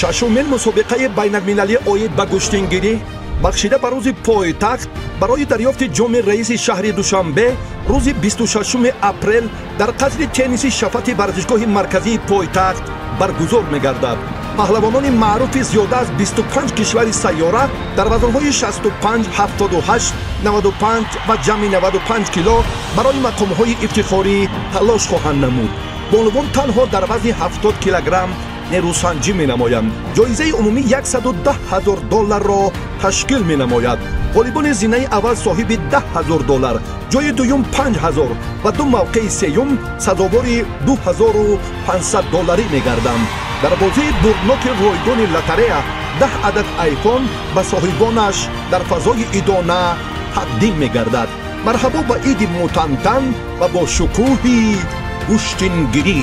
Шашумин мусобиқаи байналмилалӣ оид ба гӯштингирӣ бахшида ба рӯзи пойтахт барои дарёфти ҷоми раиси шаҳри Душанбе рӯзи 26 апрел дар қасри тенниси Шафати варзишгоҳи марказии пойтахт баргузор мегардад. Паҳлавонони маъруфи зиёда аз 25 кишвари сайёра дар вазнҳои 65, 78, 95 ва ҷамъи 95 кило барои мақомҳои ифтихорӣ талош хоҳанд намуд. Бонувон танҳо дар вазни 70 килограмм нерӯсанҷӣ менамоянд. Ҷоизаи умумӣ 110 ҳазор долларро ташкил менамояд. Ғолибони зинаи аввал соҳиби 10 ҳазор доллар, ҷои дуюм 5 ҳазор ва ду мавқеи сеюм сазовори 2500 долларӣ мегарданд. Дар бозии бурдноки ройгони лотарея 10 адад айфон ба соҳибонаш дар фазои идона тақдим мегардад. Марҳабо ба иди мутантан ва бо шукӯҳи гӯштингирӣ.